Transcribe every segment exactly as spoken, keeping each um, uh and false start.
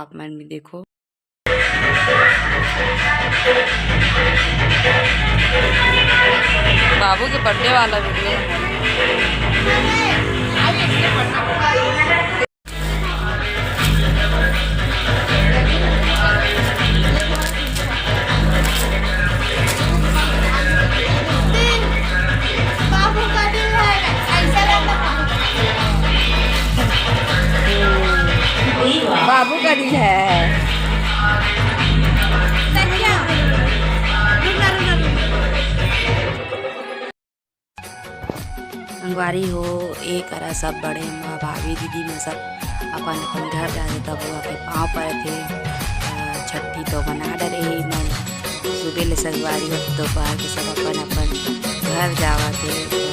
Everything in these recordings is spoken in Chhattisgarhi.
आप मन भी देखो। बाबू के बर्थडे वाला वीडियो। बाबू का दिल है। संगवारी हो, ए करा सब बड़े माँ, भाभी, दीदी मन सब अपन अपन घर जाथे, तब वो आके पाँव परत हे। अ, छट्ठी तो बना डरे हे मन, सुबह ले संगवारी हो, दोपहर के सब अपन अपन घर जावत हे। अ,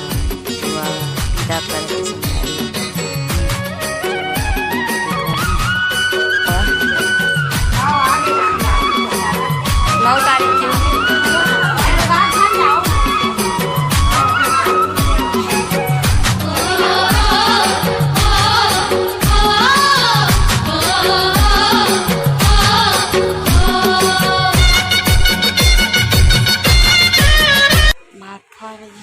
वो विदा करत हे संगवारी। नौ तारीख के। माथा रही।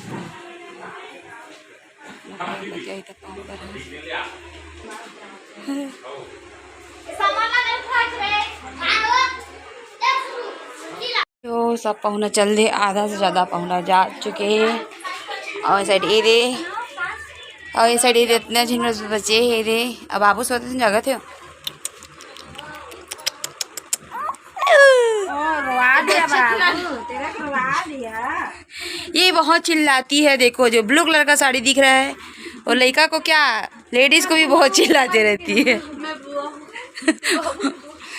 तो सब पहुना चल दे, आधा से ज्यादा पहुना जा चुके हे। और ए साइड ए दे, और ए साइड ए दे, इतना झिन बस बचे हे दे। अब बाबू सोते जगह थे। ओ, रोवा दिया बाबू, तेरा को रोवा दिया। ये बहुत चिल्लाती है, देखो जो ब्लू कलर का साड़ी दिख रहा है, वो लड़का को क्या, लेडीज को भी बहुत चिल्लाते रहती है।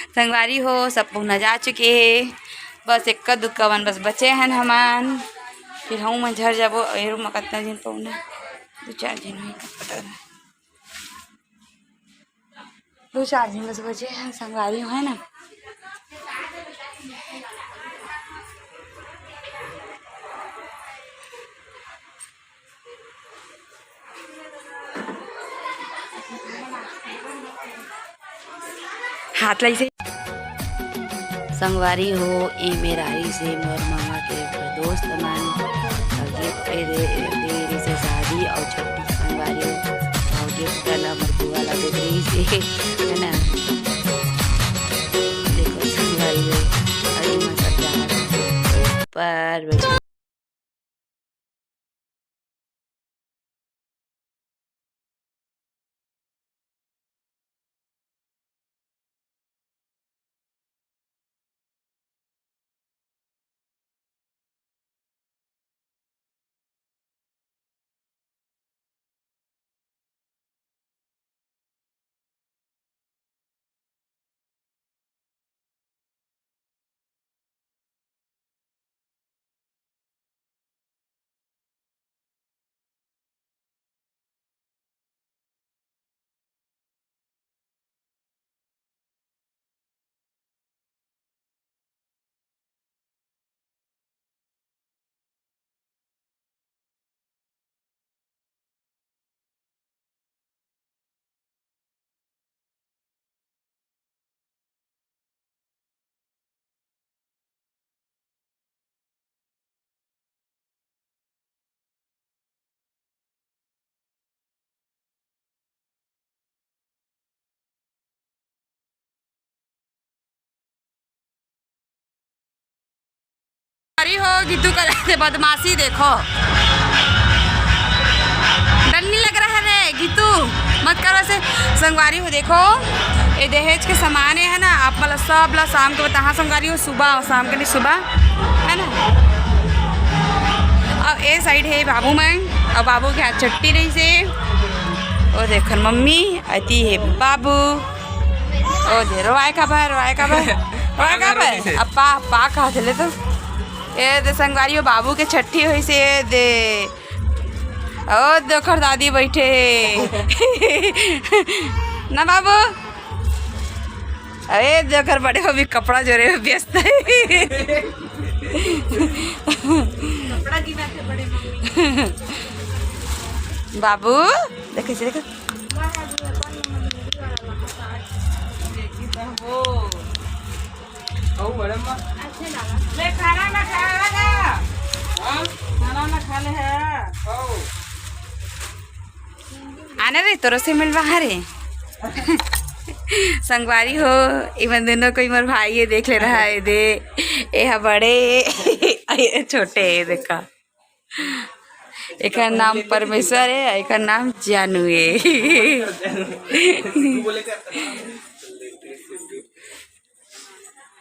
संगवारी हो, सब पहुना जा चुके हे, बस एक्का दुक्का मन बस बचे हन हमन, फिर हम मन झर जाबो। एरू म कतना झिन पहुना, दो चार झिन होही, पता नहीं। दो चार झिन बस बचे हे संगवारी हो, है ना। हाथ लाई से। संगवारी हो, ए मेर आइस हे मोर मामा के दोस्त मन, अउ गिफ्ट ए दे, ए दे रिहिसे शादी अउ छट्ठी संगवारी हो, अउ गिफ्ट ला मोर बुआ ला दे रिहिसे, है ना। देखो संगवारी हो, अउ एमा सब जाना ऊपर बैठे। अरे हो गीतू, करा से बदमाशी देखो, डर नहीं लग रहा है रे गीतू, मत करो ऐसे। संगवारी हो देखो, ये दहेज के सामान है ना, आप मतलब सब ला शाम के बताहा संगवारी हो, सुबह शाम के नहीं, सुबह है ना। अब ए साइड है बाबू मन, अब बाबू के हाथ छट्ठी रहिसे, ओ देखन मम्मी, अति है बाबू, ओ दे रोवाए का भाई, रोवाए का भाई, रोवाए का भाई, अब पा, पा कहा चले तो। ए दे संगवारी हो, बाबू के छट्ठी होइसे, ए दे, ओ दे ओखर दादी बैठे हे। ना बाबू, अरे दे ओखर बड़े हो भी कपड़ा जोरे में व्यस्त है। कपड़ा गिना थे बड़े मम्मी। बाबू, देखे से देखो। ले खाना ना खा ना। हाँ? खाना ना खा ले है। आना रे, तोरो से मिलवा रे। संगवारी हो, इमन दोनों कोई मोर भाई है, देख ले रहा है दे। ए हा बड़े, ए छोटे है, देखा। एकर नाम परमेश्वर है, एकर नाम जानू है।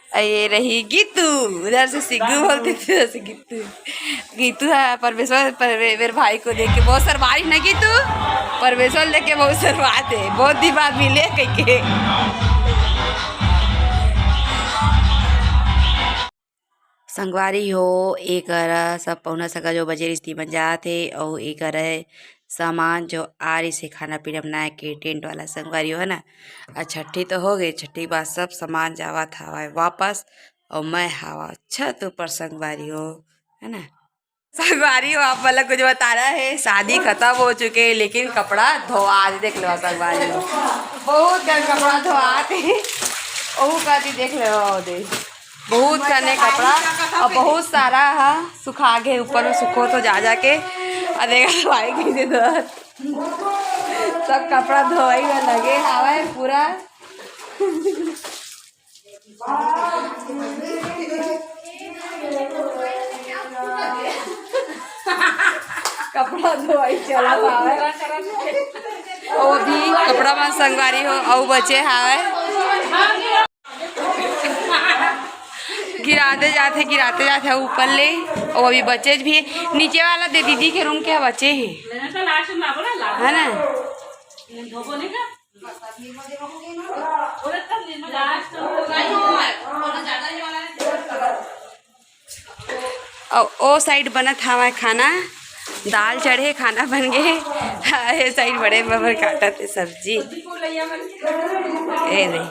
अ, ये रही गीतू, उधर से सिग्गू बोलते थे, उधर से गीतू। गीतू है परमेश्वर, पर मेरे भाई को देख के बहुत शर्मा रही ना गीतू, परमेश्वर देख के बहुत शर्मात है, बहुत दिन बाद मिले कह के। संगवारी हो, ए करा सब पहुना सगा जो बचे रिश्ती मन जात हे, अउ ए करा सामान जो आ रिस हे खाना पीना बनाए के टेंट वाला संगवारी हो, है ना। आ छट्ठी तो हो गए, छट्ठी के बाद सब सामान जावत हवय वापस, अउ मैं हवा छत ऊपर संगवारी हो, है ना। संगवारी हो, आप मन ला कुछ बताना है, शादी खत्म हो चुके हे, लेकिन कपड़ा धोआ, आज देख लो संगवारी हो, बहुत कन कपड़ा धोआ थे, ओहू कति देख लो, दे बहुत कने कपड़ा और बहुत सारा हा सुखा गे, ऊपर में सुखो तो जा जाके। और देखा भाई कैसे धोत, सब कपड़ा धोवाई में लगे हवय पूरा। कपड़ा धोवाई चला हवय। ओ भी कपड़ा मन संगवारी हो, अउ बचे हवय। गिराते जाथे, गिराते जाथे ऊपर ले। अउ अभी बचे भी, नीचे वाला दे दीदी के रूम के बचे हे, है ना। अउ ओ साइड बनत हवय खाना, दाल चढ़े, खाना बन गे। ए साइड बड़े बबर काटत हे सब्जी। ए रे।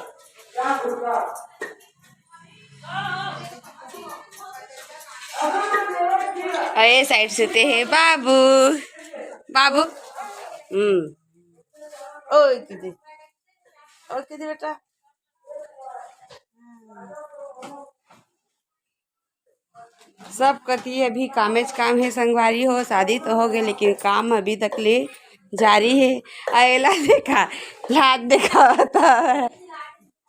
अउ ए साइड सुते हे बाबू। बाबू। हम्म। ओए किदी। ओए किदी बेटा। सब कति अभी कामेच काम हे संगवारी हो, शादी तो हो गए लेकिन काम अभी तक ले जारी हे। आ एला देखा, लात देखा होता है।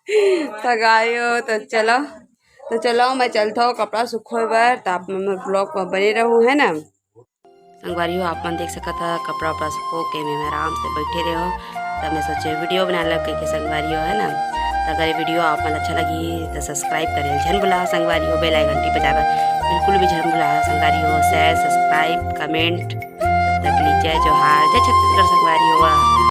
संगवारी हो, तो चलो, तो चलो मैं चलता हूँ कपड़ा सुखोए बर, तो आप मन vlog में बने रहू, है ना। संगवारी हो, आप मन देख सकत ह, कपड़ा उपड़ा सुखो के मैं आराम से बैठे रहे हो, तब मैं सोचे वीडियो बना लब कह के संगवारी हो, है ना। तो अगर ये वीडियो आप मन अच्छा लगी तो subscribe करे झन भुला संगवारी हो, bell icon टी बजाए बर बिल्कुल भी झन भुला संगवारी हो, share, subscribe, comment। तब के लिए जय जोहार, जय छत्तीसगढ़ संगवारी हो।